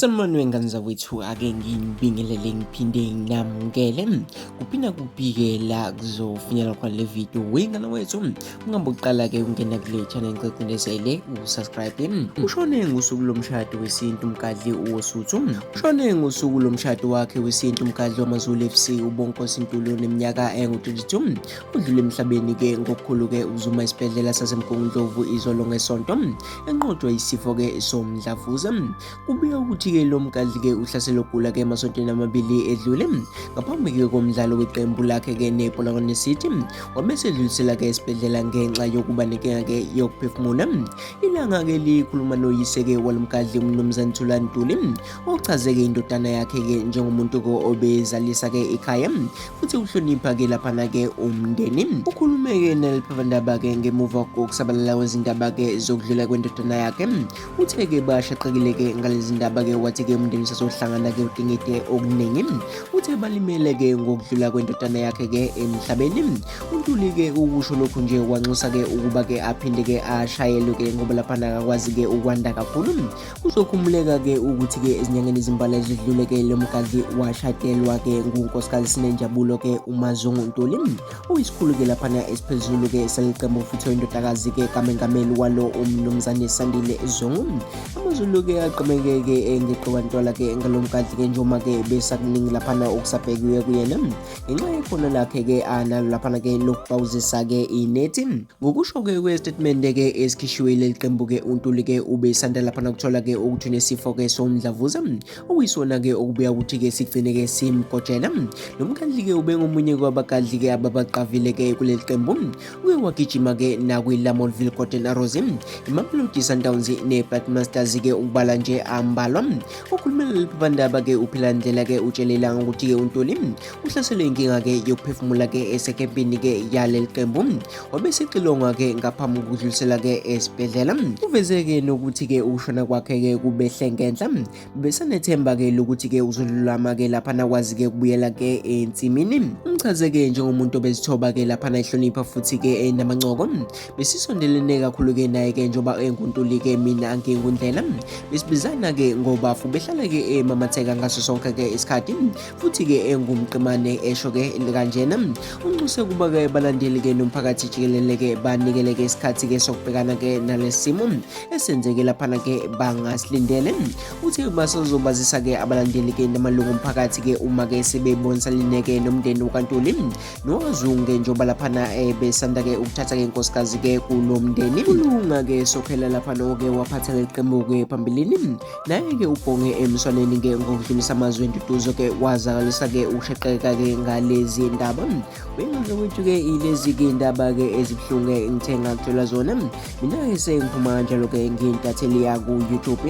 Sanibonani wengane zakwethu, ake nginibingelele ngiphinde nginamukele kuphinda kuphi-ke la kuzofinyelwa khona le video wengane wethu. Ungambe uqala-ke ungena kule channel, ngicela usubscribe. Ushone ngosuku lomshado wesintu umgadli woSuthu. Ushone ngosuku lomshado wakhe wesintu umgadli wamaZulu FC uBonkosi Ntuli oneminyaka engu-32. Udlule emhlabeni-ke ngokukhulu-ke ukuzuma esibhedlela saseMgungundlovu izolo ngeSonto, enqotshwa isifo-ke somdlavuza. Kubika ukuthi-ke lo mgadli-ke uhlaselwe ukugula-ke emasontweni amabili edlule ngaphambi-ke komdlalo weqembu lakhe-ke nePolokwane City, wabe esedlulisela-ke esibhedlela ngenxa yokuba nenkinga-ke yokuphefumula. Ilanga-ke likhuluma noyise-ke walo mgadli uMnumzane Thulani Ntuli, ochaze-ke indodana yakhe-ke njengomuntu-ke obezalisa-ke ikhaya futhi uhlonipha-ke laphana-ke umndeni. Ukhulume-ke naleli phephandaba-ke ngemuva kokusabalala kwezindaba-ke zokudlula kwendodana yakhe. Uthe-ke bashaqekile-ke ngalezi ndaba-ke, wathi-ke umndeni usazohlangana-ke udingide okuningi. Uthe balimele-ke ngokudlula kwendodana yakhe-ke emhlabeni. UNtuli-ke ukusho lokhu nje wanxusa-ke ukuba-ke aphinde-ke ashayelwe-ke ngoba laphana akakwazi-ke ukwanda kakhulu. Kuzokhumuleka-ke ukuthi-ke ezinyangeni ezimbalwa ezidlule-ke lo mgadli washadelwa-ke ngunkosikazi Sinenjabulo-ke uMazungu Ntuli, oyisikhulu-ke laphana esiphezulu-ke saliqembu futhi oyindodakazi-ke kamengameli walo uMnumzane Sandile Zungu. AmaZulu-ke aqhubeke-ke ngeqiwantwala-ke ngalo mgadli-ke njengoba-ke besakuningi laphana okusabhekiwe kuyena ngenxa yekhono lakhe-ke analo laphana-ke lokubawuzisa-ke inethi. Ngokusho-ke kwesitatimende-ke esikhishiwe leli qembu-ke, uNtuli-ke ubesanda laphana kuthola-ke ukuthi unesifo-ke somdlavuza, okuyisona-ke okubuya ukuthi-ke sigcine-ke simgojela. Lo mgadli-ke ubengomunye kwabagadli-ke ababaqavile-ke kuleli qembu. Uke wagijima-ke nakwi-Lamontville Golden Arrows, iMamelodi Sundowns ne-Platinum Stars-ke ukubala nje ambalwa. Okhulumela leli phephandaba-ke uPhila Ndlela-ke utshele ilanga ukuthi-ke uNtuli uhlaselwe inkinga-ke yokuphefumula-ke esekempini-ke yaleli qembu, wabe esexilongwa-ke ngaphambi kokudlulisela-ke esibhedlela. Uveze-ke nokuthi-ke ukushona kwakhe-ke kubehle ngenhla, besanethemba-ke lokuthi-ke uzolulama-ke laphana akwazi-ke ukubuyela-ke ensimini. Umchaze-ke njengomuntu obezithoba-ke laphana ehlonipha futhi-ke enamancoko. Besisondelene kakhulu-ke naye-ke njengoba enguNtuli-ke mina ngingundlela. Besibizana-ke ngobafu, behlala-ke emamatheka ngaso sonke-ke isikhathi futhi-ke engumqemane, esho-ke kanjena. Unxuse ukuba-ke balandeli-ke nomphakathi jikelele-ke banikele-ke isikhathi-ke sokubhekana-ke nalesi simo esenzeke laphana-ke bangasilindele. Uthe basazobazisa-ke abalandeli-ke namalungu omphakathi-ke uma-ke sebebonisanile-ke nomndeni kaNtuli noWazungu-ke njengoba laphana besanda-ke ukuthatha-ke inkosikazi-ke kulo mndeni. Ulunga-ke Sokhela laphana-ke waphatha leli qembu-ke phambilini, naye-ke ubhonge emswaneni-ke ngokudlulisa amazwi enduduzo-ke wazakalisa-ke ukushaqeka-ke ngalezi ndaba. Wengane wethu-ke ilezi-ke indaba-ke ezibuhlungu-ke ngithe ngakuthola zona. Mina-ke sengiphuma kanjalo-ke ngiyintatheli yaku-YouTube.